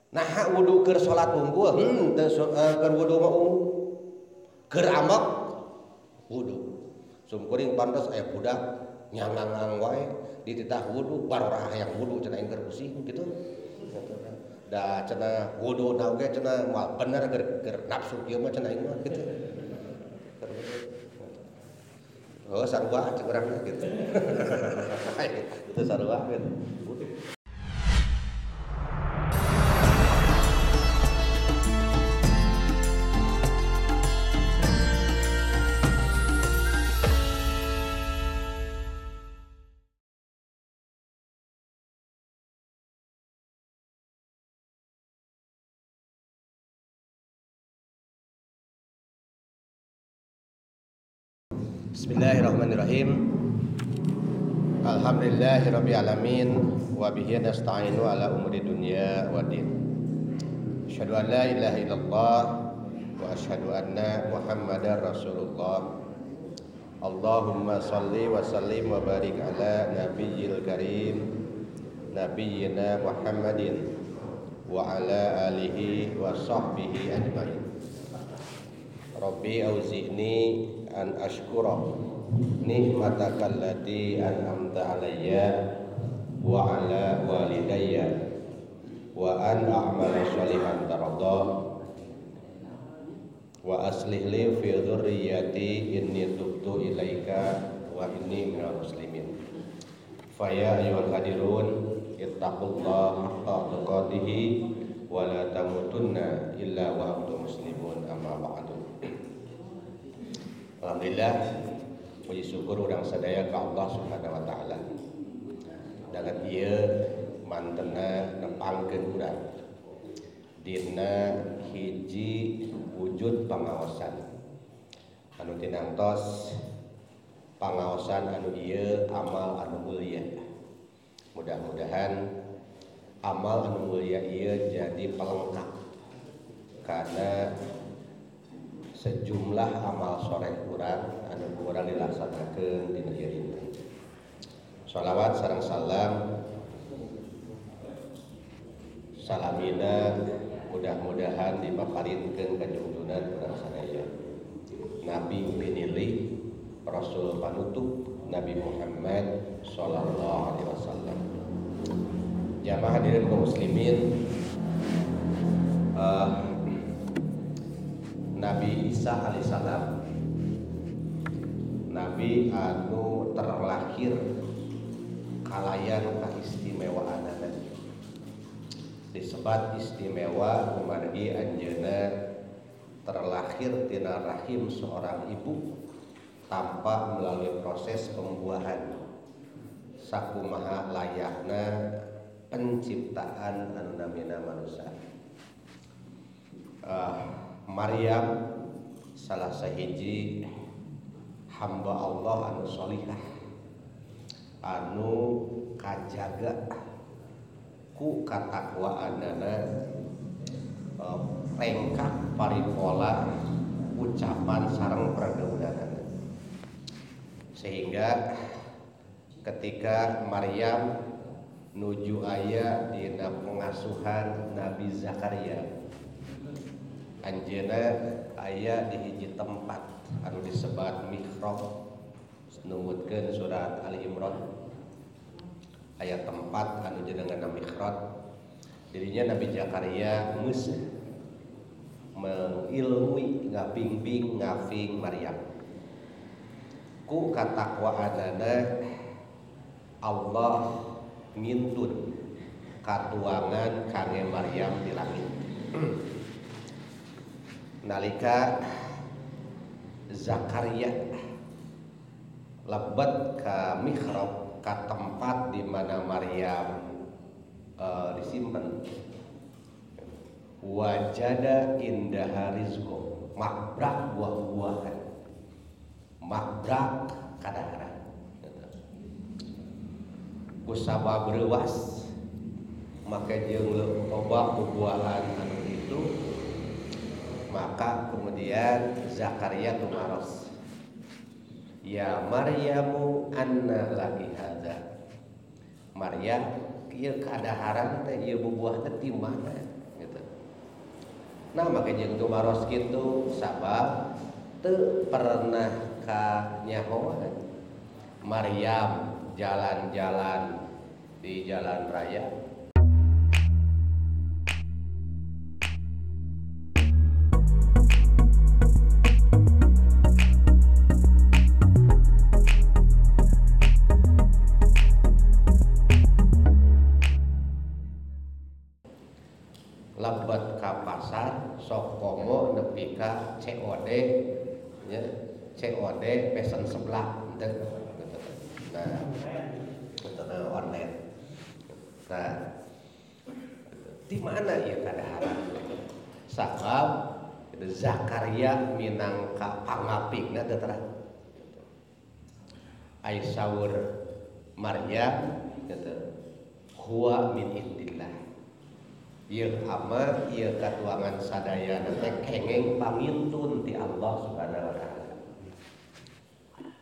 Nah wudu keur salat unggul, teu keur wudu mah unggul. Keur ambek wudu. Sumkuring pantes aya budak nyangangang wae dititah wudu barorah hayang wudu cenah aing keur pusing kitu. Da cenah wudu na oge cenah moal bener keur nafsu kieu mah cenah aing mah kitu. Oh sarua cek urang mah kitu. Itu sarua gitu. Wudu. Bismillahirrahmanirrahim. Alhamdulillahirabbil alamin wa bihi nasta'inu ala umuri dunya waddin. Asyhadu an la ilaha illallah wa asyhadu anna Muhammadar Rasulullah. Allahumma salli wa sallim wa barik ala nabiyyil karim nabiyyina Muhammadin wa ala alihi wa sahbihi ajmain. Rabbi auzi'ni an ashkura nikmataka allati an'amta alayya wa ala walidayya wa an a'mala sholihan tarda wa aslih li fi dhurriyyati inni tubtu ilaika wa inni minal muslimin. Fa ya ayyuhal hadirun ittaqullaha haqqa tuqatihi wa la tamutunna illa wa antum muslimun. Amma ba'du. Alhamdulillah, puji syukur urang sadaya ka Allah Subhanahu wa taala. Dangan ieu mantena nepangkeun urang dina hiji wujud pangaosan anu tinangtos pangaosan anu ieu amal anu mulia. Mudah-mudahan amal anu mulia ieu jadi pelengkap karena sejumlah amal soleh urang anu kurang dilaksanakeun dina ieu dinten. Shalawat sareng salam salamina mudah-mudahan dipaparinkeun ka junjungan urang sadaya. Nabi pinilih, Rasul panutup Nabi Muhammad sallallahu alaihi wasallam. Jamaah hadirin kaum muslimin, Nabi Isa alaihissalam, Nabi anu terlahir kalayan kaistimewaanana. Disebat istimewa kumargi anjeunna terlahir tina rahim seorang ibu tanpa melalui proses pembuahan. Sakumaha layakna penciptaan anu namina manusia. Maryam salah sahiji hamba Allah anu sholihah anu kajaga ku katakwaanana, rengkak paripola ucapan sareng pergaulanana, sehingga ketika Maryam nuju aya dina pengasuhan Nabi Zakaria, anjeunna aya di hiji tempat anu disebat mihrab. Numutkeun surat Ali Imran aya tempat anu jenengan mihrab. Dirinya Nabi Zakaria geus mengilmui ngabingbing ngafing Maryam. Ku katakwaanana Allah ngintun katuangan kangge Maryam di langit. Nalika Zakaria lebet ke mihrab, ke tempat di mana Maryam disimpan, wajada indaha rizqo, makbrak buah-buahan, makbrak kadaharan. Kusabab reuas make jeung loba buah-buahan anu itu, maka kemudian Zakaria tumaros, ya Maryamu anna lagi hadza. Maryam ieu kadaharan teh ieu bubuah teh ti mana gitu. Nah make jeung tumaros kitu sabab teu pernah kanyahoan Maryam jalan-jalan di jalan raya. Lebet ka pasar sok komo nepi ka COD nya, COD pesen sebelah henteu gitu. Nah, itu online. Nah, di mana ieu kadaharan? Sabab Zakaria minangka pangapikna teu terang. Ai saur Maryam gitu, huwa min indillah. Ieu ama ieu katuangan sadayana teh kengeng pangintun ti Allah Subhanahu wa taala.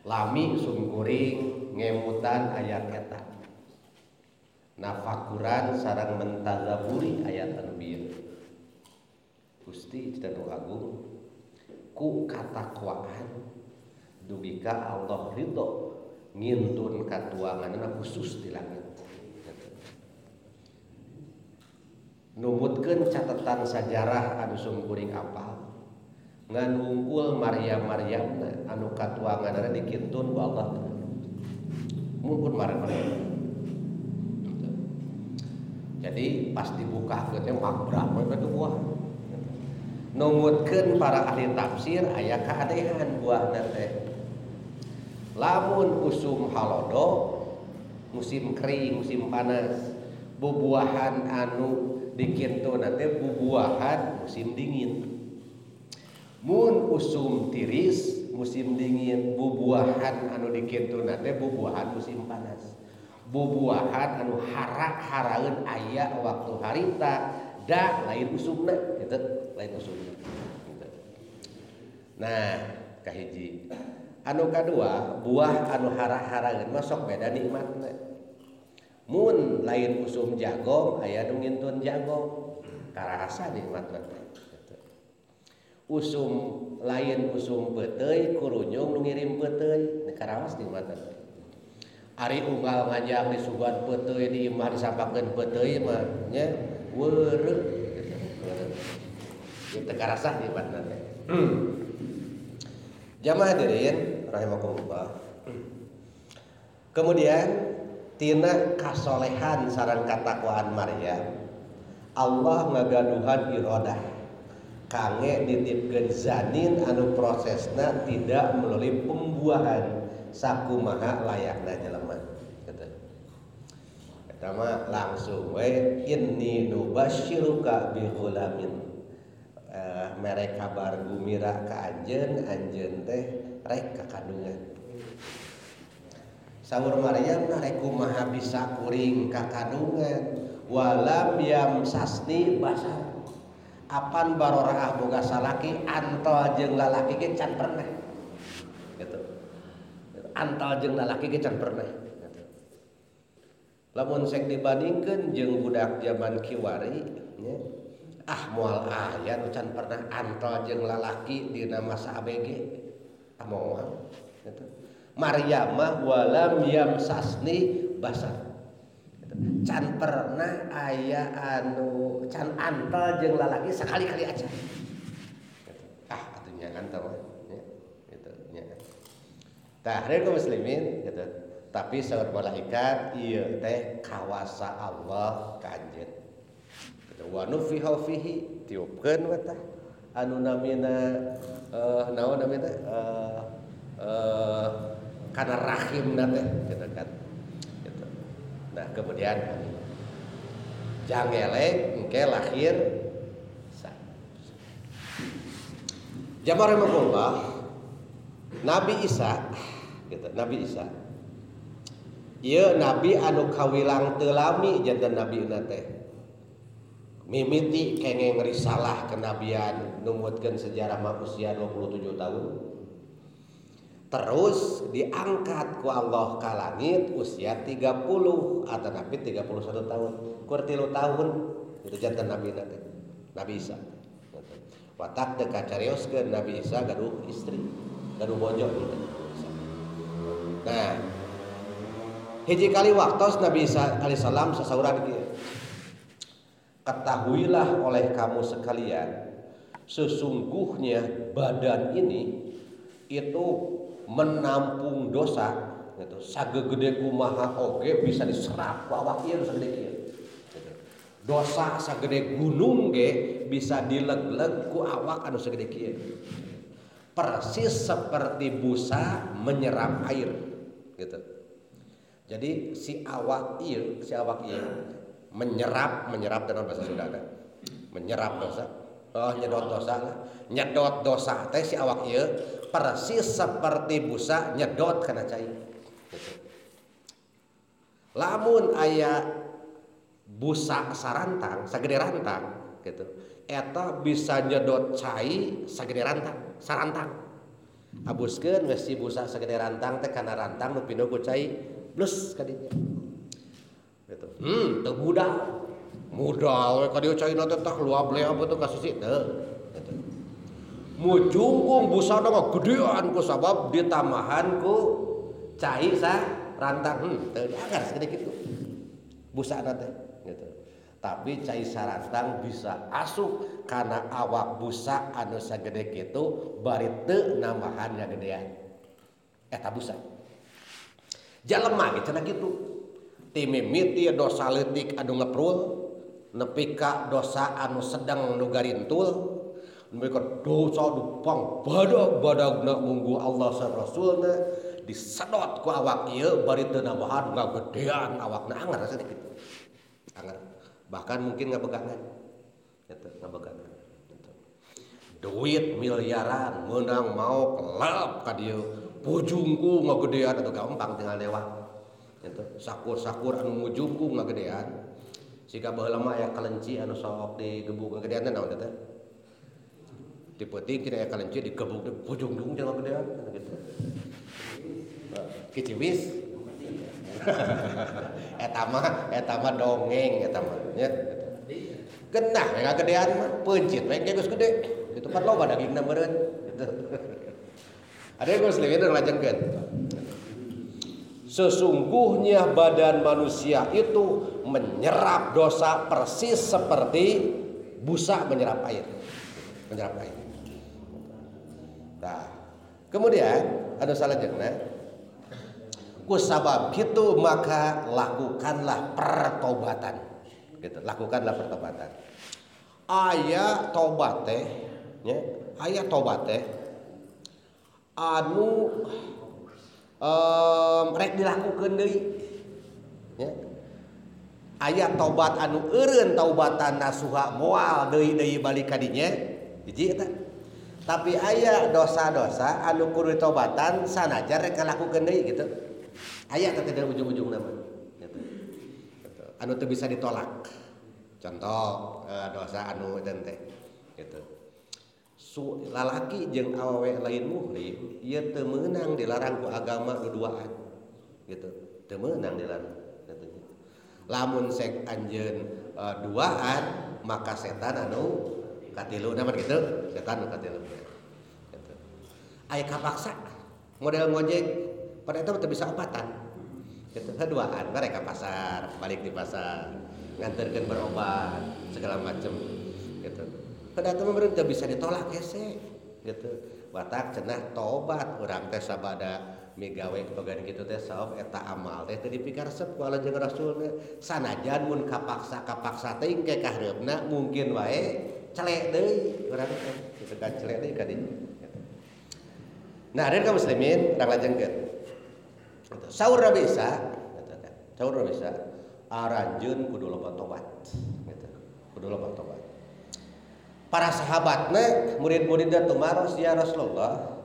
Lami sungkuring ngemutan ayat eta. Nafakuran sareng mentadzaburi ayat anu bieu. Gusti nu agung ku katakwaan dugi ka Allah ridho ngintun katuanganna khusus di langit. Numutkeun catatan sajarah anu sungkuring apal ngan wungkul Maryam-Maryamna anu katuanganna dikintun ku Allah. Mungkun Maryam. Jadi pas dibuka teh makbrah we teh buah. Numutkeun para ahli tafsir aya kaadehan buahna teh. Lamun usum halodo musim kering, musim panas, bubuahan anu dikintun teh bubuahan musim dingin. Mun usum tiris musim dingin, bubuahan anu dikintun teh bubuahan musim panas. Bubuahan anu harak-haraeun aya waktu harita da lain usumna gitu, lain usumna gitu. Nah, kahiji. Anu kadua, buah anu harak-haraeun mah sok beda nikmatna. Mun lain usum jagong aya nu ngintun jagong, karasa nikmatna teh gitu. Usum lain usum peuteuy kurunyung nu ngirim peuteuy, karaos nikmatna teh. Ari unggal ngajang disuguhan peuteuy di imah disampakeun peuteuy mah nya weureuh gitu. Ieu teu karasa nikmatna teh. Jamaah hadirin rahimakumullah. Kemudian tina kasolehan sareng katakwaan Maryam, Allah ngagaduhan iradah kangge nitipkeun zanin anu prosesna tidak melalui pembuahan sakumaha layakna jelema gitu. Eta mah langsung we inni nubasyiruka bi ghulamin. Mere kabar gumira ka anjeun, anjeun teh rek ka kandungan. Saur Maryam rek kumaha bisa kuring ka kandungan walam yamsasni basar. Apan baroraah boga salaki antol jeung lalaki ge can pernah gitu. Antol jeung lalaki ge can pernah gitu. Lamun sek dibandingkeun jeung budak zaman kiwari nya, ah moal aya nu can pernah antol jeung lalaki dina masa ABG. Ah moal gitu. Maryam mah walam yamsasni basar. Can pernah aya anu can antol jeung lalaki sekali-kali aja. Ah atuh nya antol mah nya gitu nya. Tah hadirin muslimin gitu. Tapi saur malaikat ieu teh kawasa Allah ka anjeun. Gitu wa nufiha fihi tiupkeun we tah anu namina naon namina kana rahimna teh gitu kan. Gitu. Nah, kemudian jangelek engke lahir sa. Jamaah rahimakumullah, Nabi Isa gitu, Nabi Isa. Ieu nabi anu kawilang teu lami janten nabina teh. Mimiti kengeng risalah kenabian numutkeun sejarah mah usia 27 tahun. Terus diangkat ku Allah ka langit usia 30 atau nabi 31 tahun. Kur 3 tahun itu janten nabi teh. Nabi Isa. Watak teu kacarioskeun Nabi Isa gaduh istri, gaduh bojo gitu. Nah, hiji kali waktos Nabi Isa alaihissalam sasauran kieu. Ketahuilah oleh kamu sekalian, sesungguhnya badan ini itu menampung dosa gitu. Sagegede kumaha oge bisa diserap ku awak ieu sagede kieu. Gitu. Dosa sagede gunung ge bisa dileg-leg ku awak anu segede kieu. Persis seperti busa menyerap air gitu. Jadi si awak ieu menyerap dalam bahasa Sunda teh. Menyerap dosa. Oh, nyedot dosa lah. Nyedot dosa teh si awak ieu persis seperti busa nyedot kana cai. Gitu. Lamun aya busa sarantang, sagede rantang gitu. Eta bisa nyedot cai sagede rantang, sarantang. Abuskeun we si busa sagede rantang teh kana rantang nu pinuh ku cai blus ka dinya. Gitu. Teu budal. Modal we ka dieu caina teh tah luab-leab teh ka sisi teu. Gitu. Mujungkung busana gedean ku sabab ditambahan ku cai sa rantang. Teu dianggar segede kitu. Busana teh gitu. Tapi cai sarantang bisa asup kana awak busa anu sagede kitu bari teu nambahan ngagedean. Eta busa. Jalema ge cenah kitu. Timimiti dosa leutik anu ngeprul nepi ka dosa anu sedang nu garintul nepi ka dosa nu pang badag-badagna munggu Allah sareng Rasulna disedot ku awak ieu bari teu nambahan ngagedean awakna anger rasana kitu. Anger. Bahkan mungkin ngabegangan. Gitu, ngabegangan. Gitu. Duit miliaran meunang mau kelap ka dieu. Pujungku ngagedean atuh gampang tinggal lewat. Gitu. Sakur-sakur anu mujungku ngagedean. Siga baheula mah aya kelenci anu sok digebuk ngagedean teh naon teh? Di peuting cenah aya kelenci digebuk di pujunggung cenah ngagedean gitu. Kiciwis. Eta mah dongeng eta mah nya. Genah we ngagedean mah peuncit we geus gede. Kitu pan loba dagingna meureun gitu. Ada yang muslimin ngalajengkeun. Sesungguhnya badan manusia itu menyerap dosa persis seperti busa menyerap air. Menyerap air. Nah, kemudian ada salajengna. Kusabab itu maka lakukanlah pertobatan. Gitu, lakukanlah pertobatan. Aya tobat teh, nya, aya tobat teh anu rek dilakukeun deui. Nya. Aya tobat anu eureun taubatan nasuha moal deui-deui balik ka dinya, hiji eta. Tapi aya dosa-dosa anu kudu ditobatan sanajan rek ngalakukeun deui gitu. Aya teh dari ujung-ujungna mah. Gitu. Anu teu bisa ditolak. Contoh dosa anu teh gitu. Lalaki jeung awewe lain muhrim ieu teu meunang dilarang ku agama duduaan gitu. Teu meunang dilarang gitu. Lamun sek anjeun duaan maka setan anu katilu nama gitu, setan anu katilu. Gitu. Aya kapaksa model ngojek pada itu teu bisa opatan. Gitu, duaan mereka pasar, balik di pasar, nganterkeun berobat segala macem gitu. Pada itu mah teu bisa ditolak hese gitu. Batak cenah tobat urang teh sabada migawe kebagian kitu teh saof eta amal teh teu dipikaresep ku Allah jeung Rasulna. Sanajan mun kapaksa-kapaksa teh engke kahareupna mungkin wae celek deui urang teh gitu kan celek deui ka dinya. Gitu. Nah, hadirin kaum muslimin urang lajengkeun. Saur bisa gitu kan. Saur bisa aranjeun kudu loba tobat gitu. Kudu loba tobat. Para sahabatna murid-muridna tumaros ya Rasulullah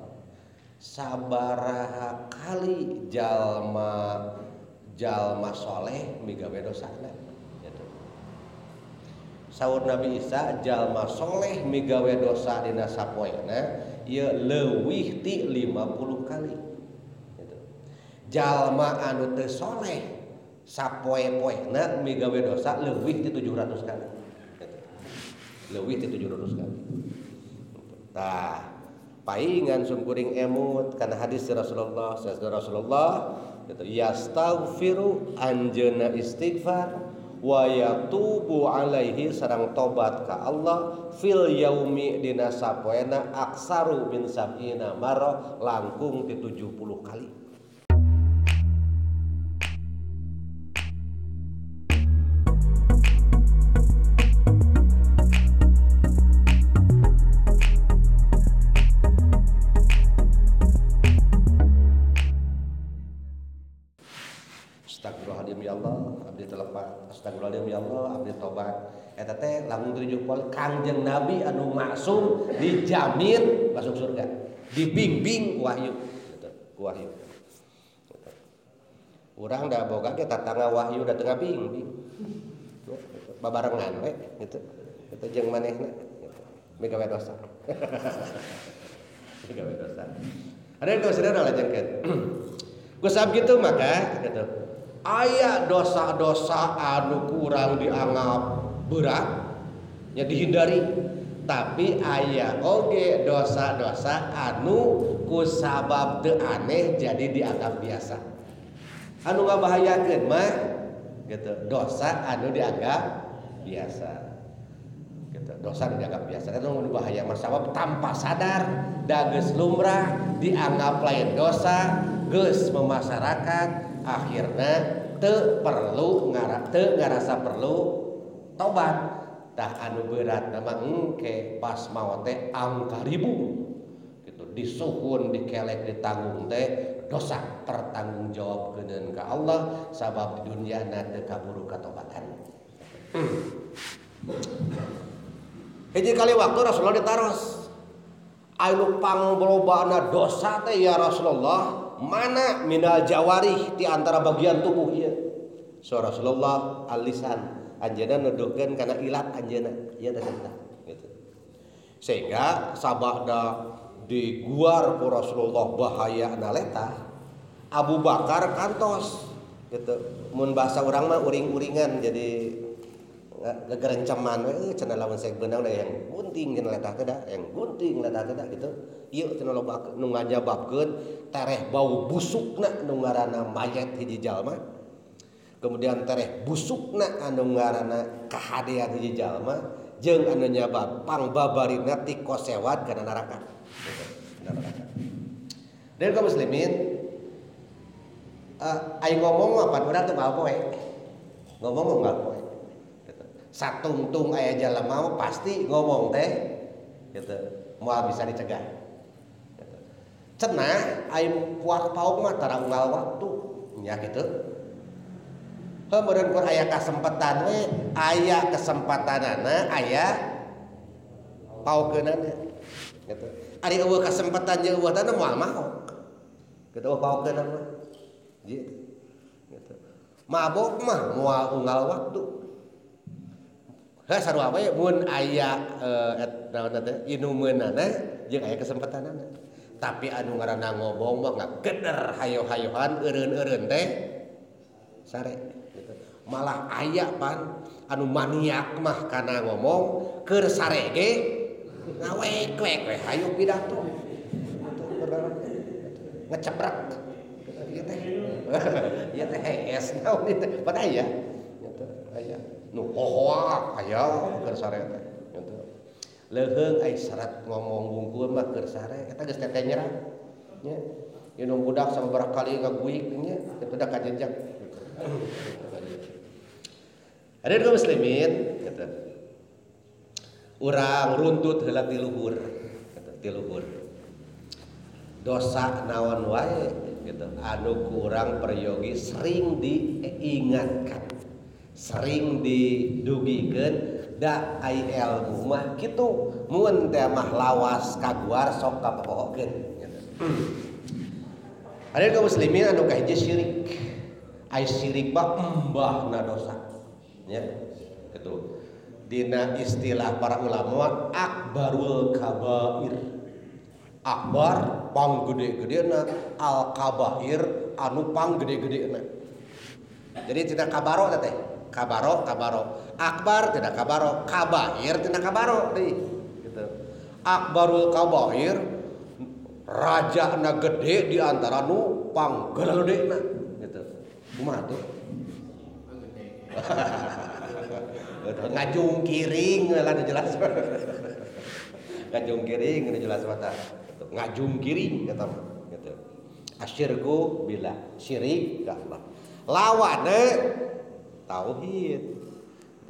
sabaraha kali jalma soleh migawe dosana gitu. Saur Nabi Isa jalma soleh migawe dosa dina sapoena ieu leuwih ti 50 kali gitu. Jalma anu teu soleh sapoe-poena migawe dosa leuwih ti 700 kali. Gitu. Leuwih ti 700 kali. Tah paingan sumkuring emut kana hadis Rasulullah sallallahu Rasulullah gitu yastaghfiru anjeunna istighfar wa yatubu alaihi sareng tobat ka Allah fil yaumi dina sapoena aksaru min sab'ina marrah langkung ti 70 kali. Astagfirullahaladzim ya Allah, abdi telepat. Astagfirullahaladzim ya Allah, abdi tobat. Eta teh langkung 70 Kangjeng Nabi anu maksum dijamin masuk surga. Dibimbing ku wahyu gitu, ku wahyu. Gitu. Urang da boga ge tatangga wahyu da teu ngabimbing. Babarengan we gitu. Gitu jeung manehna gitu. Migawe dosa. Migawe dosa. Ada yang saudara lajengkeun. Ku sabab kitu maka gitu. Aya dosa-dosa anu kurang dianggap berat nya dihindari, tapi aya oge dosa-dosa anu ku sabab teu aneh jadi dianggap biasa. Anu ngabahayakeun mah gitu, dosa anu dianggap biasa. Gitu, dosa anu dianggap biasa eta nu bahaya mah sabab tanpa sadar da geus lumrah dianggap lain dosa, geus memasyarakat akhirna teu perlu teu ngarasa perlu tobat. Tah anu berat nama engke pas maot teh angkaribu gitu disuhun dikelek ditanggung teh dosa pertanggungjawabkeun ka Allah sabab di dunia na teu kaburu katobatan. Hiji kali waktu Rasulullah ditaros anu panglobana dosa teh ya Rasulullah mana minal jawarih di antara bagian tubuh ieu. So Rasulullah alisan anjeunna nuduhkeun kana ilat anjeunna ieu teh gitu. Sehingga sabada diguar ku Rasulullah bahaya naleta Abu Bakar kantos gitu. Mun bahasa urang mah uring-uringan jadi gegerenceman we cenah lamun sek beunang da yang gunting cenah letah teh da yang gunting letah teh da gitu. Ieu cenah loba nu nganyababkeun tereh bau busukna nu ngaranna mayat hiji jalma. Kemudian tereh busukna anu ngaranna kahadean hiji jalma jeung anu nyabab pangbabarina ti kosewad kana neraka. Gitu, neraka. Dan kaum muslimin ai ngomong apa urang teu moal poe. Ngomong moal poe. Satungtung aya jalma pasti ngomong teh gitu moal bisa dicegah gitu. Cenah aya puak pauk mah tara unggal waktu nya gitu. Heuh meureun kur aya kasempatan we aya kesempatanana aya paukeunana gitu. Ari eueuh kasempatan jeung eueuh tana moal maok gitu eueuh paukeunana mah gitu. Gitu. Mabok mah moal unggal waktu. Heh sarua we mun aya naon teh inumeunana jeung aya kesempatanana. Tapi anu ngaranna ngomong mah ngageder hayo-hayohan eureun-eureun teh sare gitu. Malah aya pan anu maniak mah kana ngomong keur sare ge ngawek-wek we hayu pidato. Ngecebrek. Ieu teh. Ieu teh hees naon ieu teh. Pan aya gitu aya. Nu hohoak aya keur sare teh gitu. Leuheung ai syarat ngomong wungkul mah keur sare eta geus teteh nyerang nya. Ieu nu budak sababaraha kali ngaguik nya kitu da kajejak gitu. Ada kaum muslimin gitu. Urang runtut heula ti luhur gitu, ti luhur. Dosa naon wae gitu anu kurang peryogi sering diingatkan. Sering didugikeun da ai ilmu mah kitu mun teh mah lawas kaguar sok kapohokeun gitu. Ada kaum muslimin anu kahiji syirik. Ai syirik mah embahna dosa nya gitu. Dina istilah para ulama akbarul kabair. Akbar panggede-gedena, al kabair anu panggede-gedena. Jadi tidak kabaro teh. Kabaro, kabaro. Akbar tidak kabaro, kabair tidak kabaro deui gitu. Akbarul kabair rajana gede di antara nu panggeledena gitu. Kumaha tuh? Ngajungkiring lah nu jelas. Ngajungkiring nu jelas mata. Ngajungkiring kata mah gitu. Asyirku bila syirik ka Allah. Lawanna tauhid.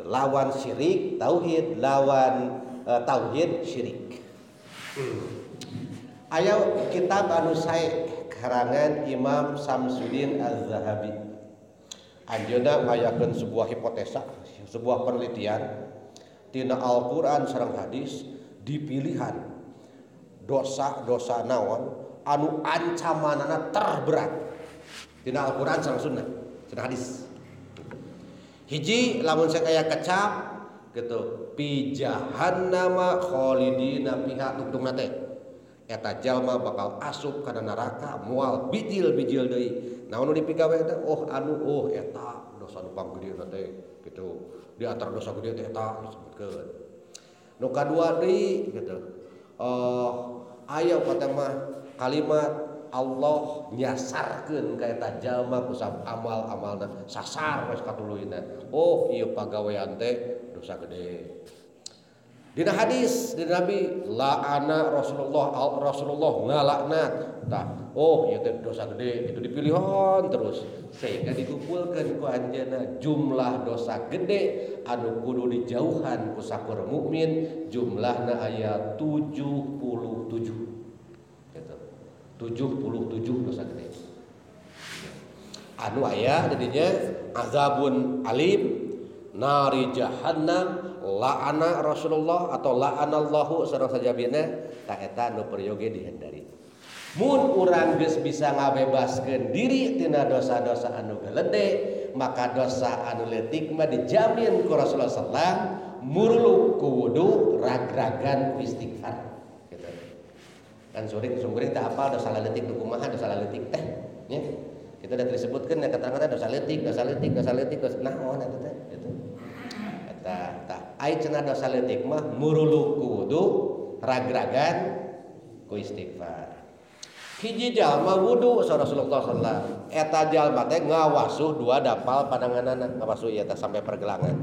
Lawan syirik tauhid, lawan tauhid syirik. Ayo kitab anu sae karangan Imam Samsudin Az-Zahabi. Anjeunna ngayakeun sebuah hipotesa, sebuah penelitian tina Al-Qur'an sareng hadis dipilihan dosa-dosa naon anu ancamanana terberat tina Al-Qur'an sareng sunnah, tina hadis. Hiji lamun saya aya kecap gitu, fi jahannama khalidina fiha tungtungna teh. Eta jalma bakal asup kana neraka moal bijil-bijil deui. Naon nu dipigawe teh? Oh anu oh eta dosa nu panggedena teh gitu. Di antara dosa gede teh eta disebutkeun. Nu kadua deui gitu. Aya kata mah kalimat Allah nyasarkeun ka eta jalma ku amal-amalna sasar we katuluyna. Oh ieu pagawean teh dosa gede. Dina hadis dina Nabi la'ana Rasulullah Rasulullah ngalaknat tah oh ieu teh dosa gede itu dipilihan terus sehingga dikumpulkeun ku anjeunna jumlah dosa gede anu kudu dijauhan ku sakur mukmin jumlahna aya 77 gitu. 77 dosa gede anu aya jadinya azabun alim nari jahannam la'ana Rasulullah atau la'anallahu sareng sajabina ta eta nu peryoge dihindari. Mun urang geus bisa ngabebaskeun diri tina dosa-dosa anu gelede maka dosa anu leutik mah dijamin ku Rasulullah sallallahu muruluk ku wudu ragragan ku istighfar gitu. Kan sungguring teh apal dosa leutik nu kumaha dosa leutik teh nya. Kita udah disebutkeun ya keterangan dosa leutik, dosa leutik, dosa leutik, dosa naon eta teh gitu. Eta tah ai cenah dosa leutik mah muruluk ku wudu ragragan ku istighfar. Hiji jalma wudu sa Rasulullah sallallahu alaihi wasallam. Eta jalma teh ngawasuh dua dapal pandanganana, ngawasuh ieu teh sampai pergelangan.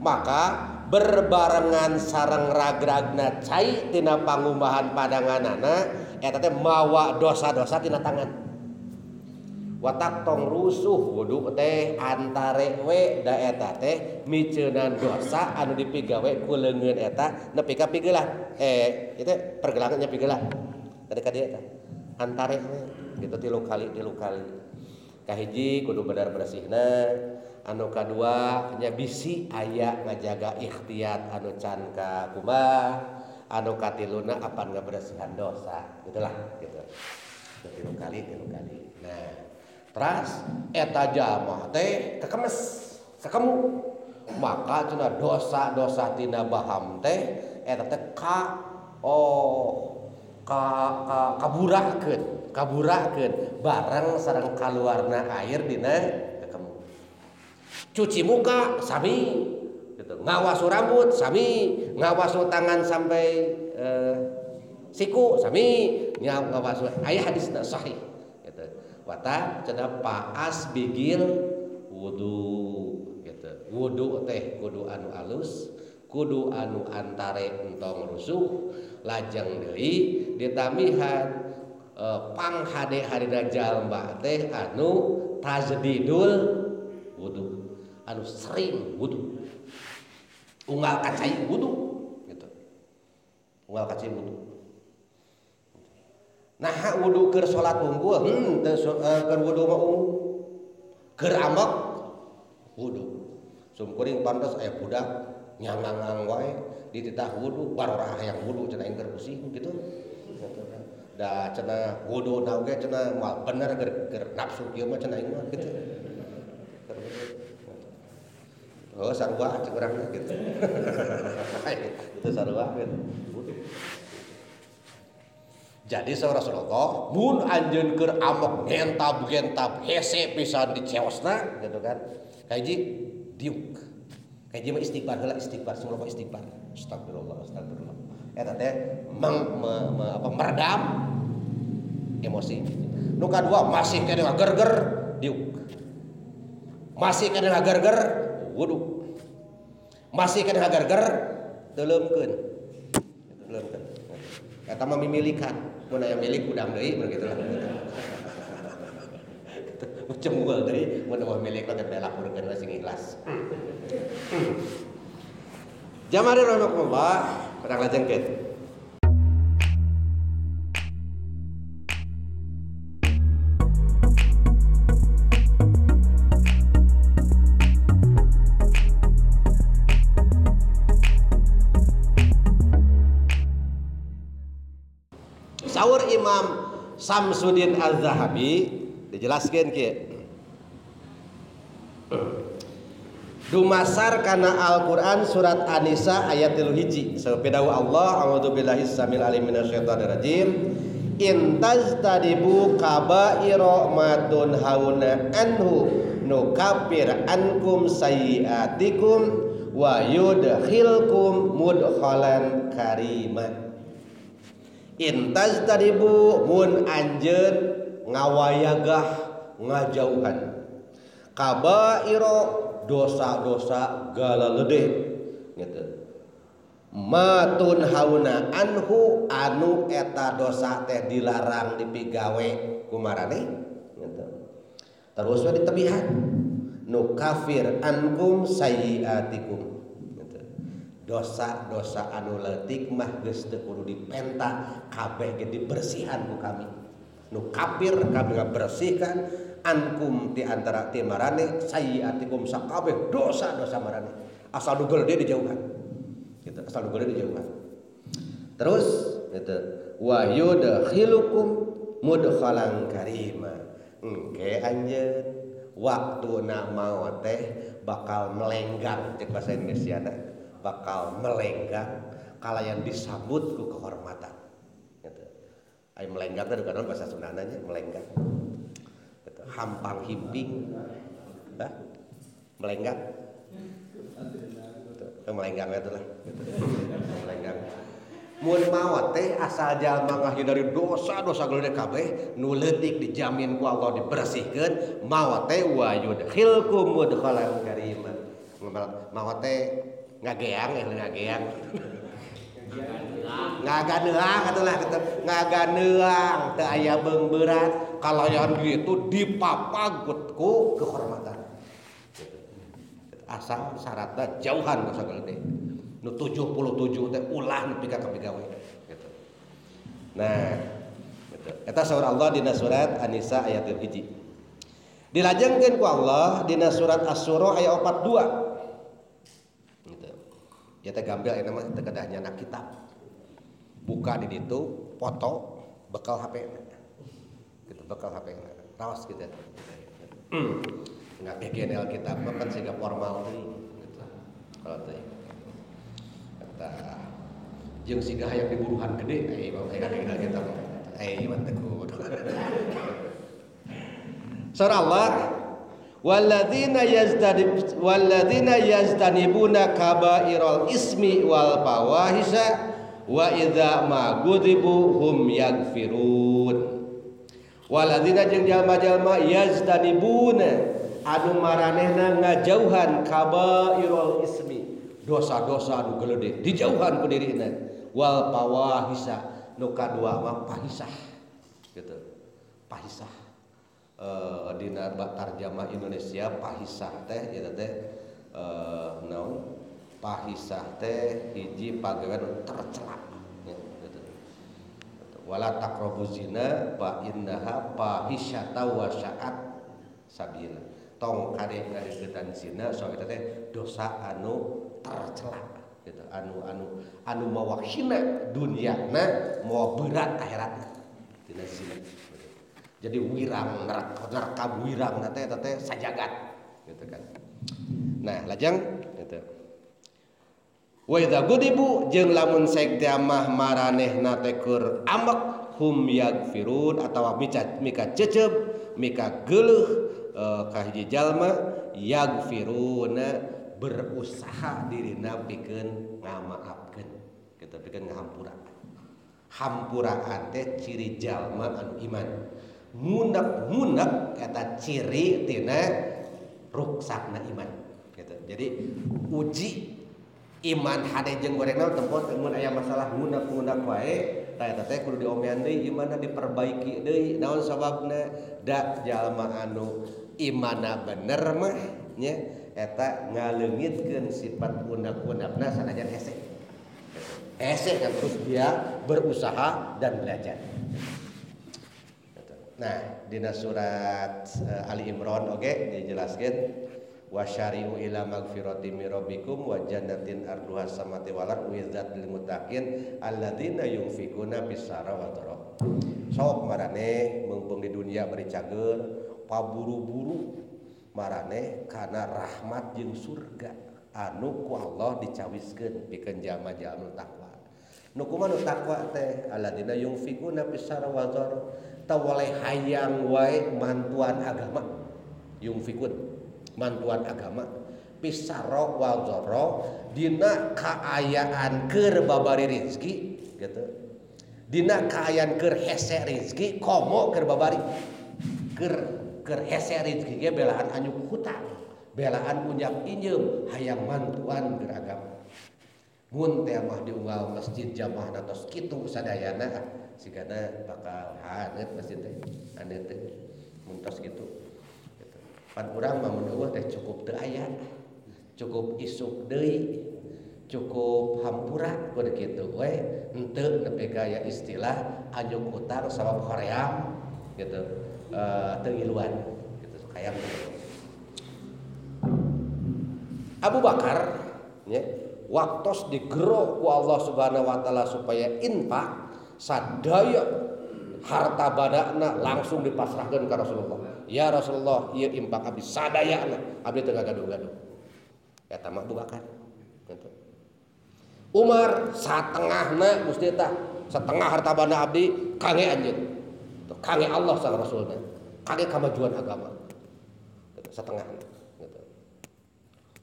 Maka berbarengan sareng ragragna cai tina pangumbahan pandanganana eta teh mawa dosa-dosa tina tangan. Watak tong rusuh wudu teh antare we da eta teh miceunan dosa anu dipigawe ku leungeun eta nepi ka pigelah. Itu pergelangannya pigelah. Tadi ka dieu eta antare we gitu tilu kali. Kahiji kudu benar bersihna, anu kadua nya bisi aya ngajaga ikhtiat anu can ka kumaha, anu katiluna apan ngabersihan dosa gitulah gitu. Tilu kali. Nah, teras eta jalma teh kekemes, kekemu. Maka cenah dosa-dosa tina baham teh eta teh ka kaburakeun bareng sareng kaluarna air dina kekemu. Cuci muka sami gitu, ngawasu rambut sami, ngawasu tangan sampai siku sami, ngawasu aya hadisna sahih gitu. Wata cenah paas bigil wudu gitu. Wudu teh kudu anu alus, kudu anu antare entong rusuh, lajeng deui ditamihan panghade harina jalma teh anu tajdidul wudu, anu sering wudu. Unggal kacai wudu gitu. Unggal kacai wudu. Nah wudu keur salat unggul, teu keur wudu mah unggul. Keur ambek wudu. Sumkuring pantes aya budak nyangangang wae dititah wudu barorah hayang wudu cenah aing keur pusing gitu. Da cenah wudu na oge cenah moal bener keur nafsu kieu mah cenah aing mah gitu. Oh sarua cek urang gitu. Itu sarua gitu. Wudu. Jadi saur Rasulullah mun anjeun keur amok gentab-gentab hese pisan dicewosna gitu kan. Kahiji diuk. Kahiji mah istighfar heula istighfar sing loba istighfar. Astagfirullah astagfirullah. Eta teh meredam emosi. Nu kadua masih keneh ngagerger diuk. Masih keneh ngagerger wudu. Masih keneh ngagerger teuleumkeun. Teuleumkeun. Eta mah mimilikan. Mun aya milik udang deui mun kitu lah. Cemul deui mun eueuh milik mah teh laporkeun we sing ikhlas. Jamaah rahimakumullah, urang lajengkeun. Saur Imam Samsudin Az-Zahabi dijelaskeun kieu. Dumasar kana Al-Qur'an surat An-Nisa ayat 31. Sapedawu Allah, a'udzubillahi samil alim minasyaitonir rajim. In tajtanibu kaba'ira ma tunhauna anhu nukaffir ankum sayyi'atikum wa yudkhilkum mudkhalan karima. In tajtanibu mun anjeun ngawayagah ngajauhan kabairo dosa-dosa galalede gitu. Matun hauna anhu anu eta dosa teh dilarang dipigawe kumarane gitu. Terus we ditebihan nu kafir ankum sayiatikum gitu. Dosa-dosa anu leutik mah geus teu kudu dipenta kabeh ge dibersihan ku kami. Nu kafir kami ngabersihkan ankum ti antara ti marane sayiatikum sakabeh dosa-dosa marane asal nu gede dijauhan gitu, asal nu gede dijauhan. Terus gitu wa yudkhilukum mudkhalan karima. Engke anjeun waktuna maot teh bakal melenggang cek bahasa Indonesia na bakal melenggang kalayan disambut ku kehormatan gitu. Ai melenggang teh bukan bahasa Sundana nya melenggang. Hampang himping, hah? Melenggang, melenggang itu lah, melenggang. Mun maot teh asal jalma ngahindari dosa-dosa gede kabeh, nu leutik dijamin ku Allah dibersihkeun, maot teh wa yudkhilkum mudkhalan karima. Maot teh ngageang ya ngageang. Ngaganeang atulah kitu, ngaganeang teu aya beungbeurang. Kalayan gitu dipapagut ku kehormatan. Asal syaratna jauhan dosa gede. Nu 77 teh ulah nepi ka kapigawe gitu. Nah, gitu. Eta saur Allah dina surat An-Nisa ayat 1. Dilajengkeun ku Allah dina surat Asy-Syura ayat 42. Gitu. Ya teh gambil eta mah teu kedah nyana kitab. Buka di ditu, foto, bekal HP. Gitu, bekal HP rawas gitu. Enggak GGNL kitab mah kan siga formal teuing gitu. Kalau teuing. Eta jeung siga hayang diburuhan gede euy mah aya kitab. Euy mah teu kudu. Surah Allah walladzina yajtanibuna kaba'iral ismi wal fawahisha wa idza ma ghadibu hum yaghfirun. Waladzina jeung jalma-jalma yajtanibuna anu maranehna ngajauhan kabairul ismi dosa-dosa anu gede dijauhan ku dirina wal fawahisha nu kadua mah pahisah gitu. Pahisah dina tarjamah Indonesia pahisah teh ieu teh naon pahisah teh hiji pagawean tercela ya, gitu. Wala taqrabu zina fa innaha fahisyata wa sa'at sabila. Tong kade ngadeukeutan zina so eta teh dosa anu tercela gitu, anu anu anu mawa hina dunyana mawa berat akhiratna tina zina. Jadi wirang neraka wirang teh eta teh sajagat gitu kan. Nah, lajeng gitu. Wa idza gudibu jeung lamun saek teh mah maranehna teh keur ambek hum yaghfirun atawa mika cecep mika geuleuh ka hiji jalma yaghfiruna berusaha dirina pikeun ngamaafkeun gitu. Gitu pikeun ngahampura. Hampuraan teh ciri jalma anu iman. Ngunek-ngunek eta ciri tina ruksakna iman gitu. Jadi uji iman hade jeung gorengna tempo mun aya masalah ngunek-ngunek wae tah eta teh kudu diomean deui imanna diperbaiki deui. Naon sababna? Da jalma anu imanna bener mah nya eta ngaleungitkeun sifat unek-unekna sanajan hese. Hese kan terus dia berusaha dan belajar. Nah, dina surat Ali Imran oge dijelaskeun wasyari'u ila magfirati mir rabbikum wa jannatin arduha samawati wal ardh uizzat lil muttaqin alladzina yunfikuna fis-sarra wa dharra. Sok maraneh mumpung di dunia bari cager paburu-buru maraneh kana rahmat jeung surga anu ku Allah dicawiskeun pikeun jalma-jalma takwa. Nu kumaha nu takwa teh alladzina yunfikuna fis-sarra wa dharra. Tawaleh hayang wae mantuan agama. Yungfikun mantuan agama pisaro wal dzarra dina kaayaan keur babari rezeki gitu. Dina kaayaan keur hese rezeki komo keur babari. Keur hese rezeki ge belaan anyuk hutang, belaan unjak inyeum hayang mantuan keur agama. Mun teh mah diunggal masjid jamaahna tos kitu sadayana sigana bakal haneut masjid teh haneut teh mun tos kitu gitu. Pan urang mah mun eueuh teh cukup teu aya, cukup isuk deui, cukup hampura kudu kitu we henteu nepi ka aya istilah anyuk hutang sabab hoream gitu teu ngiluan gitu hayang gitu. Abu Bakar nya waktos digero ku Allah Subhanahu wa taala supaya infak sadaya harta badana langsung dipasrahkeun ka Rasulullah. Ya Rasulullah, ieu infak abdi sadayana, abdi teu ngagaduh-gaduh. Eta mah Abu Bakar. Gitu. Umar satengahna gusti tah, setengah harta banda abdi kangge anjeun. Kangge Allah sareng Rasulna, kangge kamajuan agama. Gitu, setengahna gitu.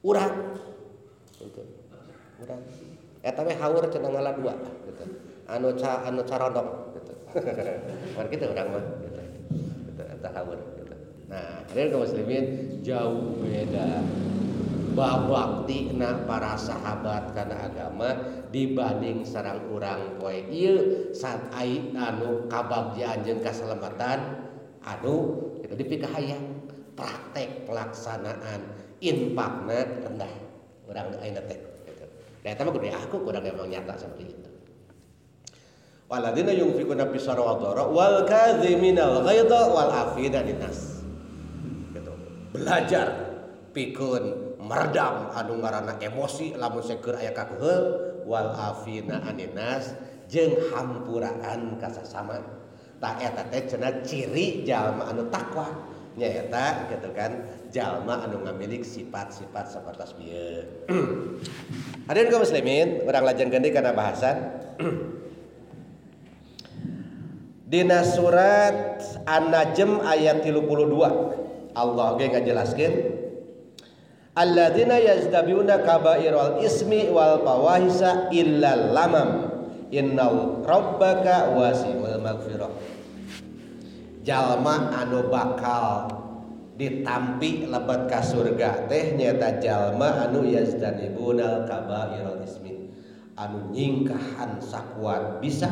Urang gitu. Urang eta we haur cenah ngala dua gitu. Anu carondong gitu. War kitu urang mah gitu. Gitu eta haur gitu. Nah, hadirin kaum muslimin jauh beda babakti na para sahabat kana agama dibanding sareng urang poe ieu saat ai anu kabagjaan jeung kaselamatan anu kitu dipikahayang praktek pelaksanaan infakna rendah urang ayeuna teh gitu. Da eta mah kudu aku kurang emang nyata seperti itu. Waladina yunfikuna fis-sarra wad-dharra wal kadhiminal ghaidha wal afina 'anin-nas. Gitu. Belajar pikeun meredam anu ngaranna emosi lamun seger aya kakeheul wal afina 'anin-nas jeung hampuraan ka sasama. Tah eta teh cenah ciri jalma anu takwa nyaeta gitu kan jalma anu ngamilik sifat-sifat sapertos bieu. Hadirin kaum muslimin, urang lajengkeun deui kana bahasan. Dina surat An-Najm ayat 32 Allah ge ngajelaskeun alladzina yajtabiuna kaba'iral ismi wal fawahisa illal lamam innal rabbaka wasi'ul maghfirah. Jalma anu bakal ditampi lebet ka surga teh nyaeta jalma anu yajtanibunal kaba'iral ismi anu nyingkahan sakuat bisa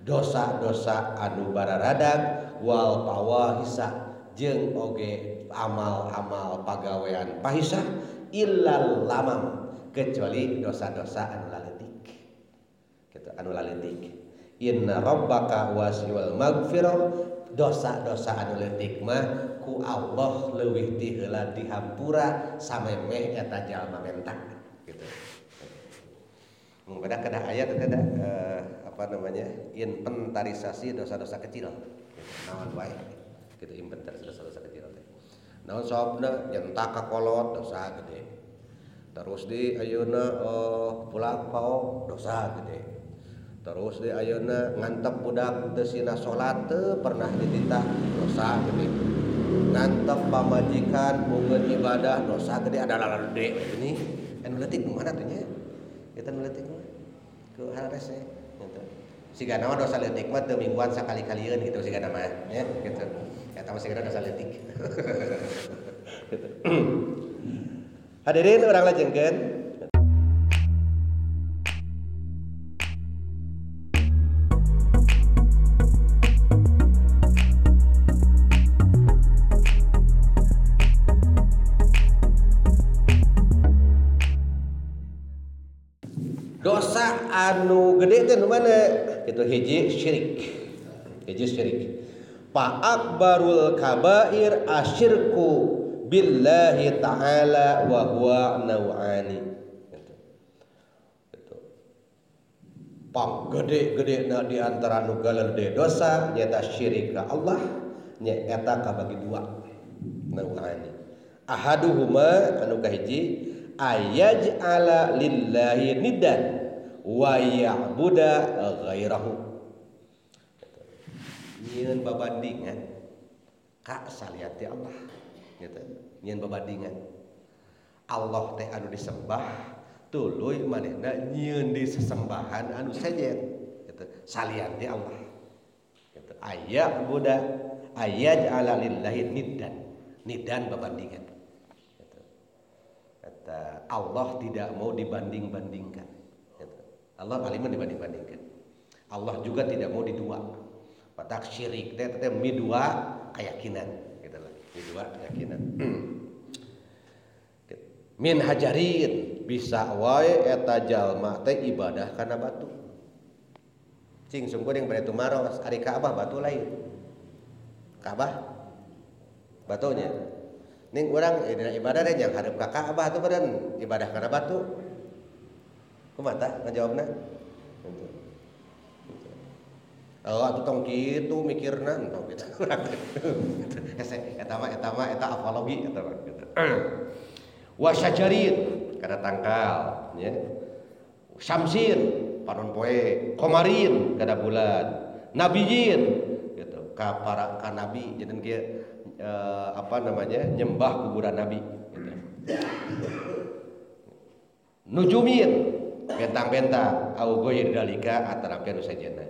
dosa-dosa anu bararadag wal pawahisa jeung oge amal-amal pagawean pahisah illal lamam kecuali dosa-dosa anu laletik gitu anu laletik. Inna rabbaka wasi'ul maghfirah dosa-dosa anu leutik mah ku Allah leuwih ti heula dihampura samemeh eta jalma menta gitu. Mun beda kedah aya teh da apa namanya inventarisasi dosa-dosa kecil gitu, naon wae gitu inventarisasi dosa-dosa kecil teh naon sababna nyentak ka kolot dosa gede terus di ayeuna pulak pao dosa gede terus di ayeuna ngantep budak teu sina salat teu pernah dititah dosa gede ngantep pamajikan bungeun ibadah dosa gede adalah gede ini anu leutik mana teh nya eta nu leutik mah ke hararese gitu. Sigana mah dosa leutik mah teu mingguan sakali-kalieun gitu sigana mah ya gitu. Eta mah sigana dosa leutik. Gitu. Hadirin urang lajengkeun. Dosa anu gede teh nu mana? Kitu hiji syirik. Hiji syirik. Fa akbarul kabair asyirku billahi ta'ala wa huwa nau'ani. Gitu. Gitu. Pang gede-gede na di antara nu galede dosa nyaeta syirik ka Allah nyaeta kabagi dua. Nau'ani. Ahaduhuma anu kahiji ayaj'ala lillahi niddan wa ya'buda ghairahu. Nyieun babandingan ka salian ti Allah gitu. Nyieun babandingan Allah teh anu disembah tuluy manehna nyieun di sesembahan anu sejen gitu salian ti Allah gitu. Aya'buda ayaj'ala lillahi niddan, niddan babandingan. Allah tidak mau dibanding-bandingkan. Allah aliman dibanding-bandingkan. Allah juga tidak mau didua. Batak syirik teh teh midua keyakinan gitu lah. Midua keyakinan. Min hajarin bisa wae eta jalma teh ibadah kana batu. Cing sungguh yang bade tumaros ari Ka'bah batu lain. Ka'bah batunya. Ning urang ibadah deh yang hadap ka Ka'bah tuh badan ibadah kana batu. Kumaha tah ngajawabna? Gitu. Oh atuh tong kitu mikirna tong kitu urang teh. Hese eta mah eta apologi eta mah gitu. Wa syajarin kana tangkal nya. Syamsin panon poe, komarin kana bulan, nabiyin gitu ka para ka nabi jadi kieu apa namanya nyembah kuburan nabi gitu. Nujumin bentang-bentang au ghair dalika atarapi anu sejenna.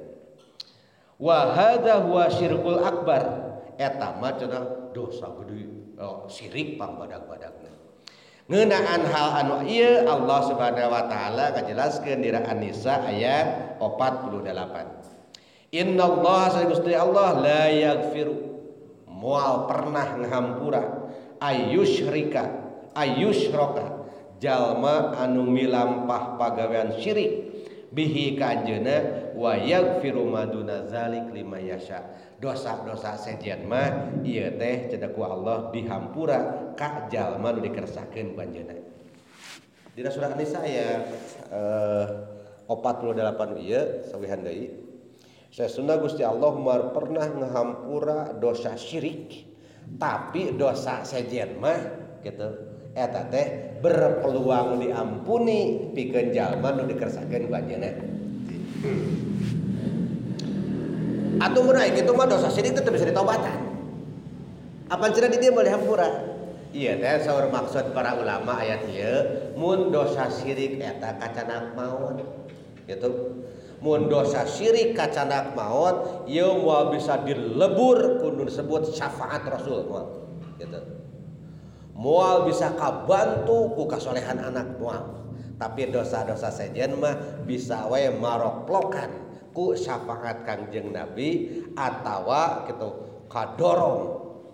Wa hadza huwa syirkul akbar eta mah cenah dosa gede, oh, syirik pangbadag-badagna. Ngeunaan hal anu ieu Allah Subhanahu wa taala ngajelaskeun dina An-Nisa ayat 48. Innallaha Gusti Allah la yaghfiru moal pernah ngahampura ayyusyrika ayyusyraka jalma anu milampah pagawean syirik bihi ka anjeunna wa yaghfiru ma duna zalik liman yasha. Dosa-dosa sejen mah ieu teh cenah ku Allah dihampura ka jalma nu dikersakeun ku anjeunna. Dina surah An-Nisa ayat 48 ieu sawihan deui. Sesuna Gusti Allah pernah ngahampura dosa syirik tapi dosa sejen mah gitu eta teh berpeluang diampuni pikeun jalma nu dikersakeun ku anjeunna. Atuh mun aya kitu mah dosa syirik teh teu bisa ditobatan. Apan cenah di dieu boleh hampura? Ieu teh saur maksud para ulama ayat ieu mun dosa syirik eta kacanak maot gitu. Mun dosa syirik kacanak maot ieu moal bisa dilebur ku nu disebut syafaat Rasul moal gitu. Moal bisa kabantu ku kasolehan anak moal. Tapi dosa-dosa sejen mah bisa wae maroplokan ku syafaat Kangjeng Nabi atawa gitu kadorong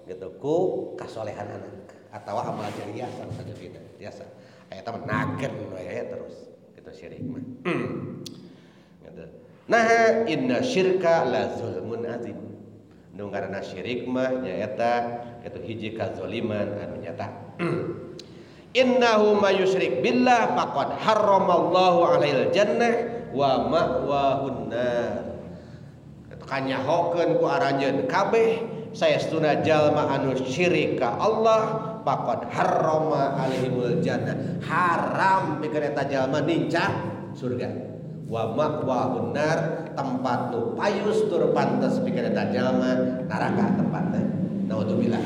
gitu ku kasolehan anak atawa amal jariah saja biasa. Eta mah nagen wae terus gitu syirik mah. Gitu. Nah inna syirka la zulmun azim. Nu ngaranna syirik mah nyaeta kitu hiji kazaliman anu nyata. Innahu may yusyrik billah faqad harramallahu alaihil jannah wa ma'wahun nar. Kanyahokeun ku aranjeun kabeh saestuna jalma anu syirik ka Allah faqad harrama alaihimul jannah. Haram pikeun eta jalma nincak surga. Wa ma'wahun nar tempat nu payus tur pantes pikeun eta jalma neraka tempatna. Naudzubillah.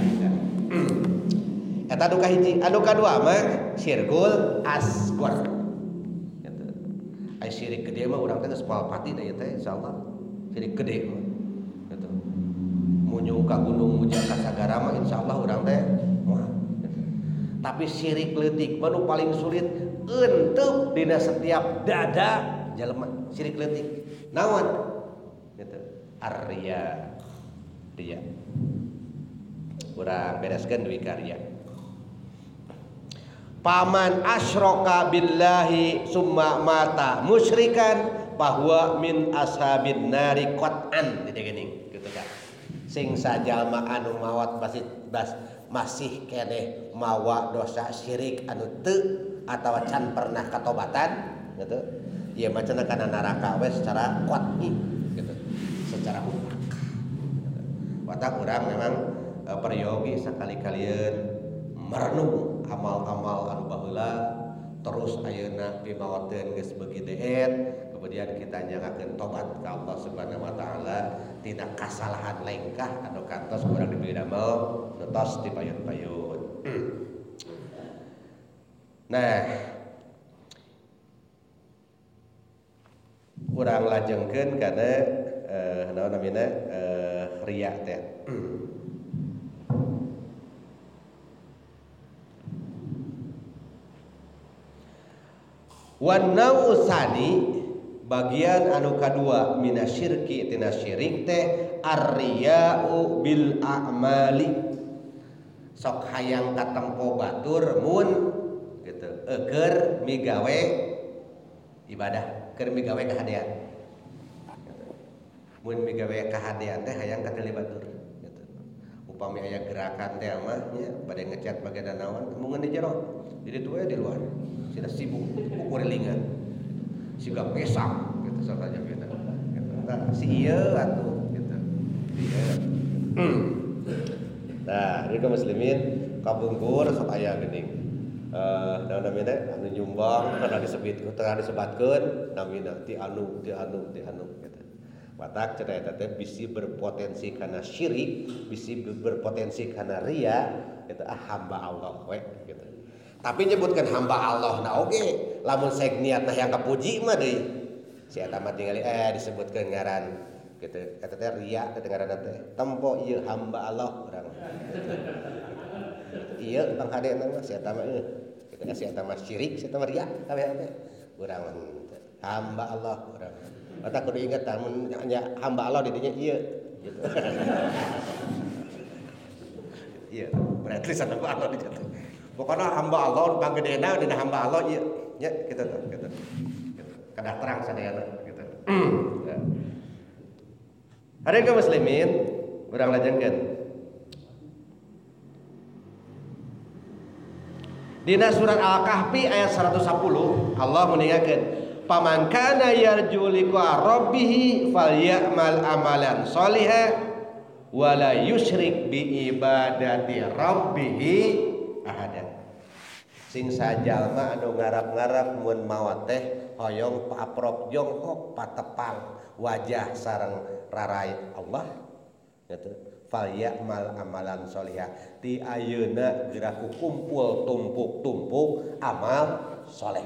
Eta anu kahiji, anu kadua mah syirkul asghar. Gitu. Ai syirik gede mah urang teh geus moal pati da ieu teh insyaallah. Syirik gede mah gitu. Munyung ka gunung muja ka sagara mah insyaallah urang teh moal gitu. Tapi syirik leutik mah nu paling sulit eunteuk dina setiap dada jelema syirik leutik. Naon? Gitu. Arya. Riya. Urang bereskeun deui ka riya. Paman asyraka billahi summa mata musyrikan bahwa min ashabin nari qat'an di geuning gitu kan. Sing sajalma anu maot masih keneh mawa dosa syirik anu teu atawa can pernah katobatan gitu. Ieu mah cenah kana neraka we secara qat'i gitu. Secara mutlak. Watak urang memang peryogi sakali-kalieun merenung amal-amal anu baheula terus ayeuna pimaoteun geus beuki deet kemudian kita nyangakeun tobat ka Allah Subhanahu wa taala tina kasalahan lengkah anu kantos urang diberi damel nu tos dipayun-payun. Nah, urang lajengkeun kana naon namina riya teh. Wan nausani bagian anu kadua minasyirki tina syirik teh arriya'u bil a'mali sok hayang katempo batur mun gitu keur migawe ibadah keur migawe kahadean gitu. Mun migawe kahadean teh hayang kateli batur gitu. Upami aya gerakan teh mah nya bade ngecat bagian naon mun di jero di ditu we di luar sudah sibuk kukurilingan siga pesang gitu saja gitu. Nah, si ieu atuh gitu. Ieu. Nah, ieu kaum muslimin kapungkur sok aya geuning. Naon namina anu nyumbang kana disebut tengah disebatkeun namina ti anu ti anu ti anu gitu. Watak cenah eta teh bisi berpotensi kana syirik, bisi berpotensi kana riya gitu. Ah hamba Allah we gitu. Tapi nyebutkan hamba Allah na oge lamun sek niatna yang kapuji mah deui si eta mah tingali disebutkeun ngaran gitu eta teh riya teh ngaranna teh tempo ieu hamba Allah urang ieu tong hadena mah si eta mah gitu si eta mah syirik si eta mah riya kabeh teh urang hamba Allah urang eta kudu inget lamun hamba Allah di dinya ieu gitu. Ieu berarti hamba Allah di ditu. Pokoknya hamba Allah panggedena dina hamba Allah ieu nya kitu tah kitu. Kedah terang sadayana kitu. Hadirin kaum muslimin, urang lajengkeun. Dina surat Al-Kahfi ayat 110 Allah meningakeun, "Faman kana yarju liqa rabbih falyamal amalan sholihan wa la yusyrik bi ibadati rabbih ahada." Sing sajalma anu ngarap-ngarap mun maot teh hoyong paprok jongkok patepang wajah sareng rarai Allah gitu. Fal ya'mal amalan sholihah ti ayeuna geura kumpul tumpuk-tumpuk amal soleh.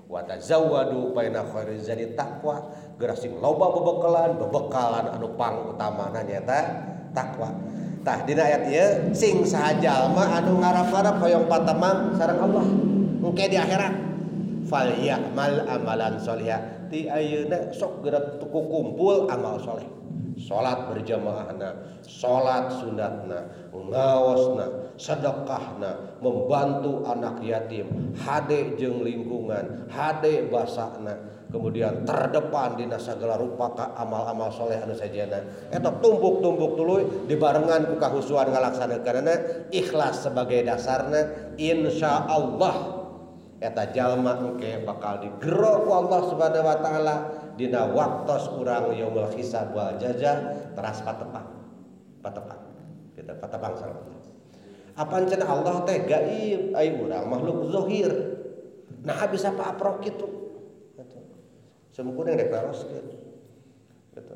Wa tazawwadu baina khairiz zadi taqwa geura sing loba bebekalan anu pang utamana nyaeta takwa. Tah dina ayat ieu sing saha jalma anu ngarap-ngarap hoyong patemang sareng Allah engke di akhirat fal ya'mal amalan sholihah ti ayeuna sok geura kumpul amal soleh. Salat berjamaahna, salat sunatna, ngaosna, sedekahna, membantu anak yatim, hade jeung lingkungan, hade basana, kemudian terdepan dina sagala rupa ka amal-amal soleh anu sajana. Eta tumpuk-tumpuk tuluy dibarengan ku kahusuan ngalaksanakeunana, ikhlas sebagai dasarna, insyaallah eta jalma engke bakal digero ku Allah Subhanahu wa taala dina waktos urang yaumul hisab wal jaza teras patepang. Patepang. Kita patepang sareng Allah. Apan cenah Allah teh gaib ai urang makhluk zahir. Nah bisa paprok kitu. Gitu. Sumkuring rek naroskeun. Gitu.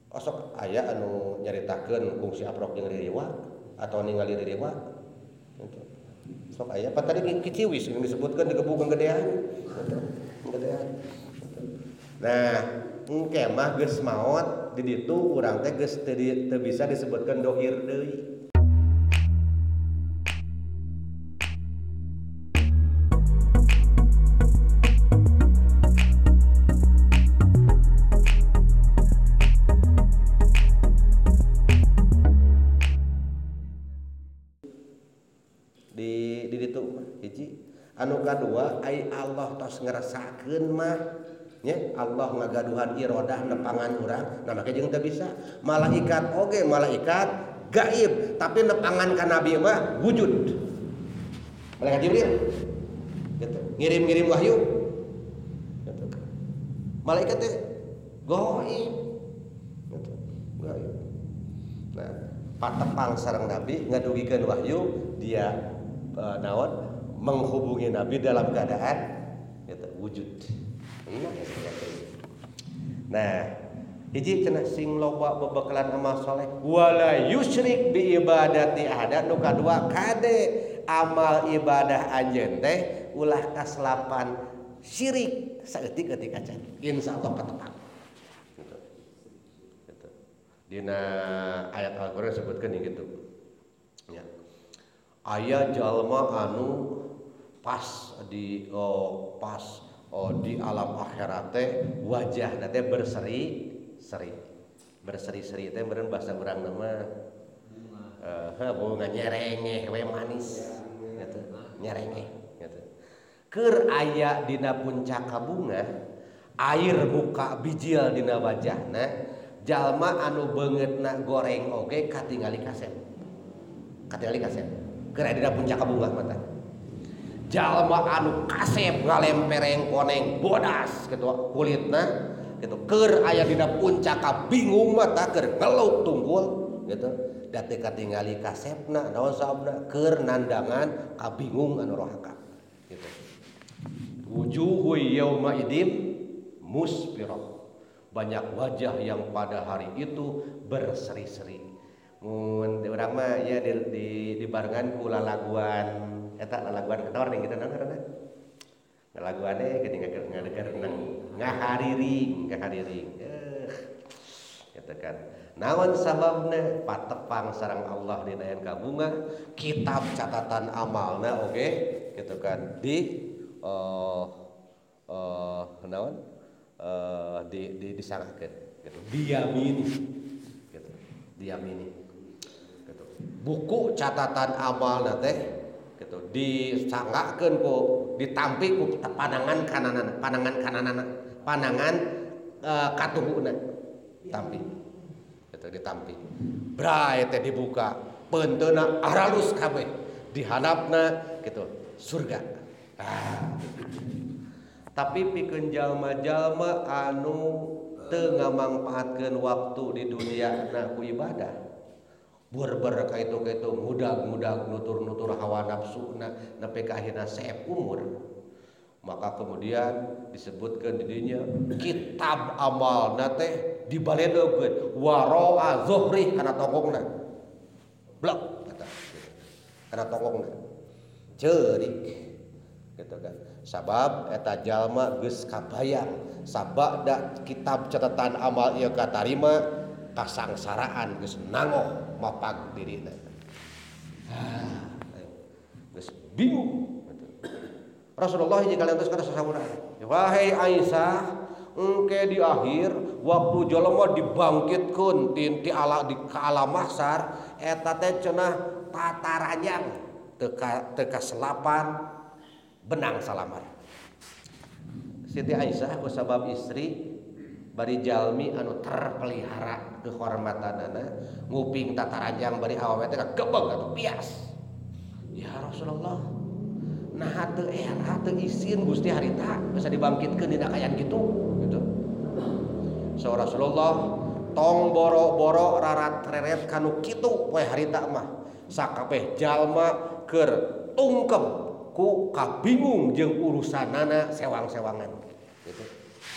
Osok aya anu nyaritakeun kungsi aprok jeung ririwak atau ningali ririwak. Gitu. Sok aya pa tadi kiciwis yang disebutkeun digebukeun gedean. Gitu. Gedean. Gitu. Nah, engke mah geus maot di ditu urang teh geus teu bisa disebutkeun dohir deui. Di ditu hiji anu kadua ai Allah tos ngerasakeun mah nya Allah ngagaduhan irodah nepangan urang nah make jeung teu bisa malaikat oge malaikat gaib tapi nepangan ka nabi mah wujud malaikat Jibril gitu ngirim-ngirim wahyu gitu malaikat teh gaib gitu gaib. Nah patepang sareng nabi ngadugikeun wahyu dia naon menghubungi nabi dalam keadaan gitu wujud. Nah, hiji cenah sing loba bebekalan amal soleh wala yusyrik bi ibadati ahada nu kadua kade amal ibadah anjeun teh ulah kaselapan syirik saeutik-eutik acan insyaallah katepang gitu. Gitu. Dina ayat Al-Qur'an sebutkeun gitu. Ya. Aya jalma anu pas di di alam akhirat teh wajahna teh berseri-seri. Berseri-seri teh meureun bahasa urang mah bunga nyerengeh we manis gitu. Nyerengeh gitu. Keur aya dina puncak bunga, air muka bijil dina wajahna, jalma anu beungeutna goreng oge katingali kasep. Katingali kasep. Keur aya dina puncak bunga mah. Jalma anu kasep ngalempereng koneng bodas gitu kulitna gitu keur aya dina puncak bingung mah tah keur ngeluk tunggul gitu da teu katingali kasepna naon sababna keur nandangan kabingung anu rohaka gitu. Wujuhu yauma idzin musfirah, banyak wajah yang pada hari itu berseri-seri. Mun urang mah ya di dibarengan ku lalaguan eta lalaguan ketor ning kitu naon ngaranna? Lalaguane geuning ngadeger ngahariring, ngahariring. Gitu kan. Naon sababna patepang sareng Allah dina yen kabunga, kitab catatan amalna oge gitu kan di naon di disangkakeun gitu. Diamini gitu. Diamini gitu. Buku catatan amalna teh gitu disanggakeun ku ditampi ku panangan kananana panangan kananana panangan katuhuna tampi gitu ditampi bray teh dibuka peunteuna aralus kabeh dihandapna gitu surga. Tapi pikeun jalma-jalma anu teu ngamangpaatkeun waktu di dunia na ku ibadah berber ka itu ngudag-ngudag nutur-nutur hawa nafsuna nepi ka akhirna seep umur maka kemudian disebutkeun di dinya kitab amalna teh dibaledogeun waroa zuhri kana tongkongna blok kata kana tongkongna ceurik gitu kan sabab eta jalma geus kabayang sabada kitab catatan amal ieu katarima kasangsaraan geus nangoh mapag dirina. Geus bingung. Rasulullah hiji kalian terus kana sasaurna. Wahai Aisyah, engke di akhir waktu jelema dibangkitkeun ti ala di ka alam mahsyar eta teh cenah tataranjang teu kaselapan benang salamar. Siti Aisyah ku sabab istri bari jalmi anu terpelihara kehormatanana nguping tataranjang bari awewe teh kagebeg atuh pias. Ya Rasulullah, naha teu era teu isin Gusti harita bisa dibangkitkeun dina kaayaan kitu gitu. So Rasulullah tong boro-boro rarat reret kanu kitu poe harita mah sakabeh jalma keur tungkep ku kabingung jeung urusanana sewang-sewangan gitu.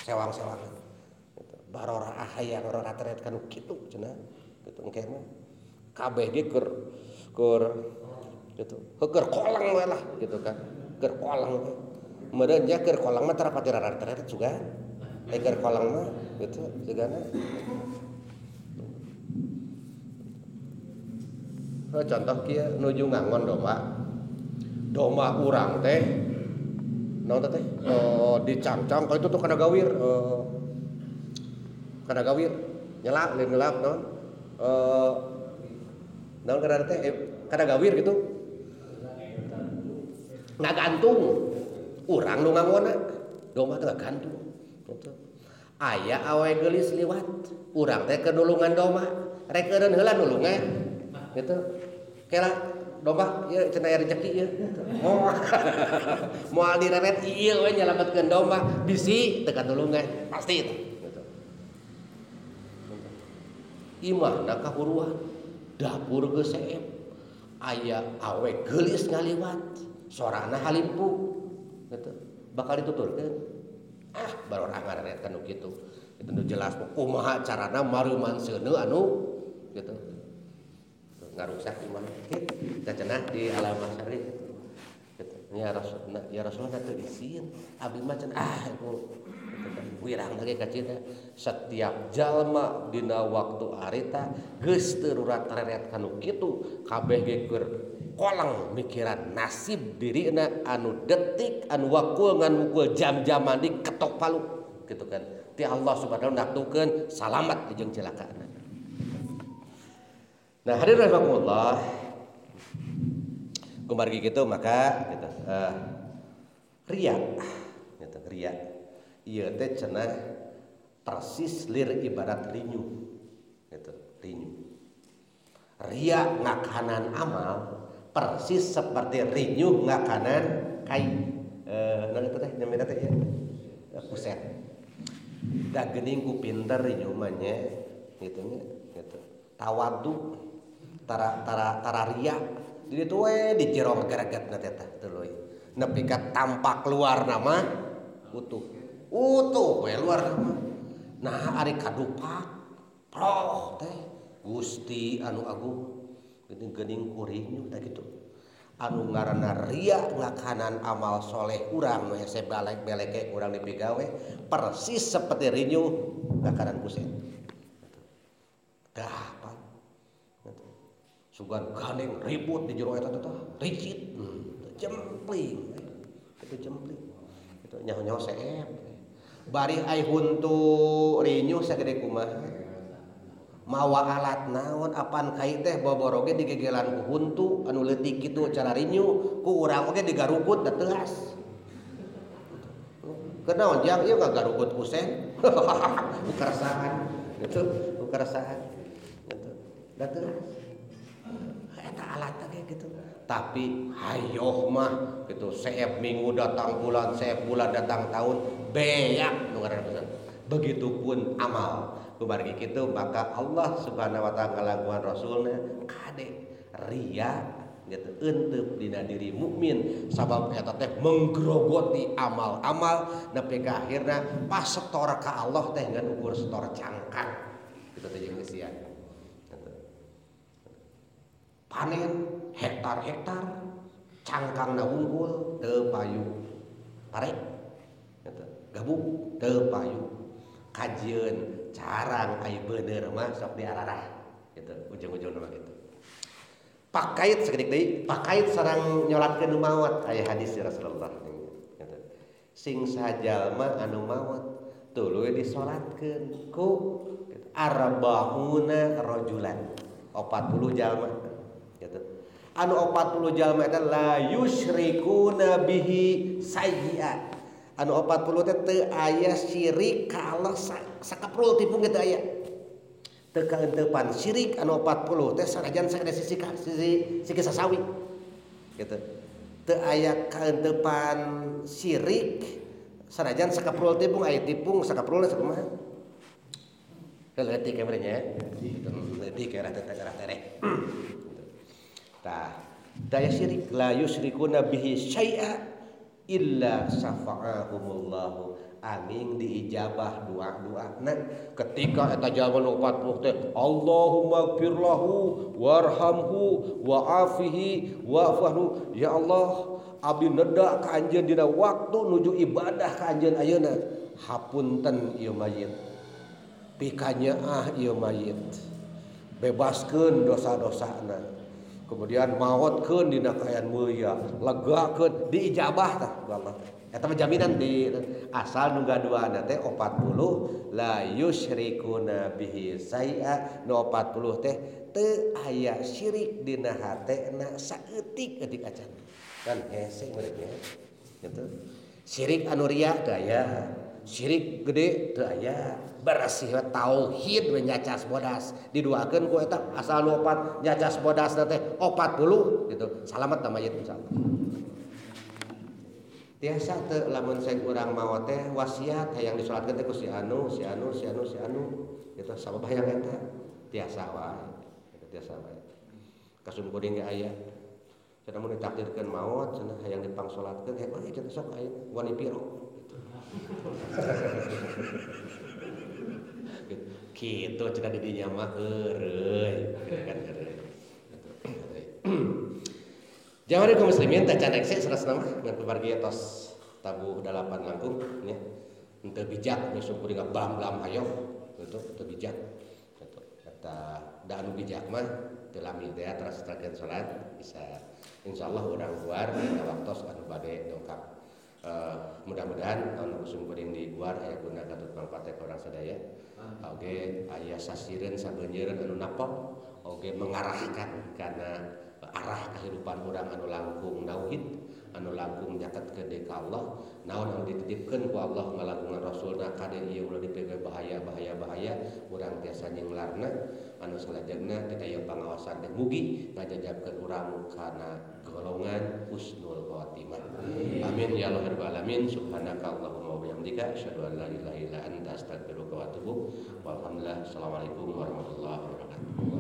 Sewang-sewangan. Barora hayang rora teret kanu kitu cenah gitu engke mah kabeh ge keur keur gitu keur koleng we lah gitu kan keur koleng we meureun nya keur koleng mah tara pati rara teret juga Eker koleng mah gitu segana. Nah, contoh kieu nuju ngangon domba. Domba urang teh naon teh dicangcang ka itu tuh kana gawir kana gawir nyelak lain ngelak naon naon kana teh kana gawir gitu ngagantung urang nu ngangonna domba teh ngagantung gitu. Aya awe geulis liwat urang teh keur nulungan domba rek eureun heula nulungan gitu kela domba ieu cenah aya rezeki ieu moal direret ieu we nyalametkeun domba bisi teu katulungan pasti itu gitu. Imahna kahuruan dapur geus seep aya awe geulis ngaliwat sorana halimpu gitu bakal dituturkeun ah barorangan ngareret kan nu kitu itu nu jelas kumaha carana mareuman seuneu anu gitu ngarusak imah gitu cenah di alam mahsyar gitu. Ya Rasul, ya Rasulullah teu izin abdi mah cenah ah ku wirang lagi ka cina setiap jalma dina waktu harita geus teu rurat reret kanu kitu kabeh ge keur koleng mikiran nasib dirina anu detik anu wakul ngan mukul jam-jaman di ketok palu gitu kan ti Allah subhanahu wa taala naktukeun salamat jeung cilakana. Nah, hadirin rahimakumullah. Kumargi kitu maka gitu riya gitu riya. Ieu teh cenah persis lir ibarat rinyu gitu, rinyu. Riya ngakanan amal persis seperti rinyu ngakanan kai. Naon eta teh nyamina teh ya? Kuset. Da geuning ku pinter rinyu mah nya gitu nya gitu. Tawadu tara tara tara ria di ditu we di jero geregetna teh tah tuluy nepi ka tampak luar nama utuh utuh we luar nama nah ari kadupak proh teh Gusti anu agung geuning kuring teh kitu anu ngaranna ria ngakanan amal soleh urang nu hese balek beleke urang dipigawe persis seperti rinyu ngakanan kusen dah pan sugan gandeng ribut di jero eta teh ricit jempling itu jempling itu nyaho-nyaho seep bari ai huntu rinyuh sagede kumaha mawa alat naon apan kai teh boboroge digegelan ku huntu anu leutik kitu cara rinyuh ku urang oge digarugut da teuas kunaon jang ieu ngagarugut ku sen ku keresahan gitu ku keresahan gitu da teuas eta alat teh gitu tapi hayoh mah gitu seep minggu datang bulan seep bulan datang tahun beak nu ngaranna pesan begitupun amal kumargi kitu maka Allah Subhanahu wa taala ngalakuan rasulna kade ria gitu eunteup dina diri mukmin sabab eta teh menggerogoti amal-amal nepi ka akhirna pas setor ka Allah teh ngan ukur setor cangkang gitu teh jeung eusian gitu. Panen hektar-hektar cangkangna wungkul teu payu pare gitu gabung teu payu kajieun carang ai bener mah sok diararah gitu ujung-ujungna mah gitu. Pakait sakedik deui pakait sareng nyolatkeun nu maot aya hadis Rasulullah gitu. Sing sajalma anu maot tuluy disolatkeun ku gitu. Arba'una rajulan 40 jalma gitu. Anu 40 jalma eta la yusyrikuna bihi sayyi'a. Anu 40 teh teu aya syirik ka Allah sakaprul tipung ge teu aya. Teu kaenteupan syirik anu 40 teh sanajan sakade sisi sisi sasawi gitu. Teu aya kaenteupan syirik sanajan sakaprul tipung aya tipung sakaprulna sakumaha. Leutik we nya. Leutik era teh era tereh. Tah, daya syirik la yusyrikuna bihi syai'a illa syafa'ahumullahu angin diijabah doa-doana ketika eta jalma nu 40 teh Allahumma gfirlahu warhamhu wa'afihi wa'fuhu ya Allah abdi neda ka anjeun dina waktu nuju ibadah ka anjeun ayeuna Hapunten ieu mayit. Pikanyaah ieu mayit. Bebaskeun dosa-dosana. Kemudian maotkeun dina kaayaan mulia, legakeun diijabah tah ku Allah. Eta mah jaminan di asal nu gaduana teh 40 la yusyrikuna bihi saia nu 40 teh teu aya syirik dina hatena saeutik-eutik acan. Kan hese muridnya gitu. Syirik anu ria teu aya, syirik gede teu aya, bersih tauhid we nyacas bodas diduakeun ku eta asal nu opat nyacas bodasna teh 40 gitu. Salamet ta mayit insyaallah. Tiasa teu lamun sae urang maot teh wasiat hayang disalatkeun teh ku si anu, si anu, si anu, si anu gitu sabab hayang eta tiasa wae. Gitu tiasa wae. Kasum kuring ge aya. Cenah mun ditakdirkeun maot cenah hayang dipangsalatkeun heuh cenah sok aya wani piro gitu. Kitu cenah di dinya mah heureuy gitu kan heureuy. Jamaah kaum muslimin teh can ekse sanesna mah ngan kumargi tos tabuh 8 langkung nya. Henteu bijak nyusup kuring blam-blam hayoh gitu teu bijak. Gitu. Eta da anu bijak mah teu lami teh teras terakhir salat bisa insyaallah urang keluar dina waktos anu bade dongkap. Mudah-mudahan anu kusum kuring di guar aya guna katut mangfaat ka urang sadaya. Oge aya sasireun sabeunjeureun anu napok oge mengarahkan kana arah kehidupan urang anu langkung nauhid, anu langkung nyaketkeun deui ka Allah, naon anu dititipkeun ku Allah ngalangkungan Rasulna kade ieu ulah dipege bahaya bahaya bahaya urang tiasa nyenglarna anu salajengna kita ieu pangawasan teh mugi ngajajabkeun urang kana golongan husnul khotimah. Amin ya Allah rabbal alamin. Subhanaka Allahumma wa bihamdika asyhadu an la ilaha illa anta astaghfiruka wa atubu. Walhamdulillah. Assalamualaikum warahmatullahi wabarakatuh.